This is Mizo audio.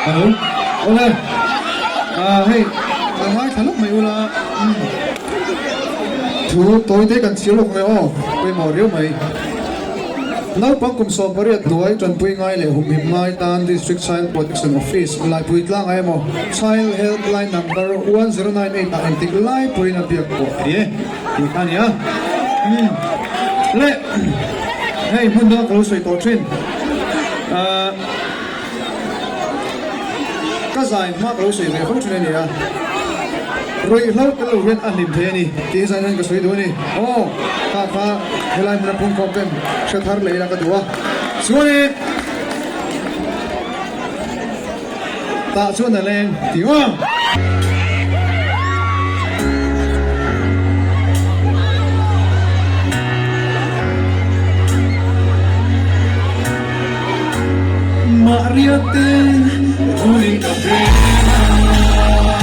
Hello awle ah hei ka ngaithla lawk mai ula umm thu tawi te kan chhiar lawk mai aw pawimawh riau mai. Naupang kum 18 hnuai tanpui ngai leh humhim ngai tan District Child Protection Office laipui tlangah emaw Child Help Line Number 1098 ah engtik lai pawhin a biak pawh thei e tih kha a ni a. Umm le hei hmun danga ka lo sawi tawh thin ahh ka zai hma ka lo sawi ve fo thin a ni a, ruihhlo tel lo hian a hlim thei a ni tih hi zai hian ka sawi duh a ni. Aw kha kha helai hmuna phungkhawm ten hre thar leh ila ka duh a, chuanin tah chuan a leng tih aw. Maria te ruling ka veng a.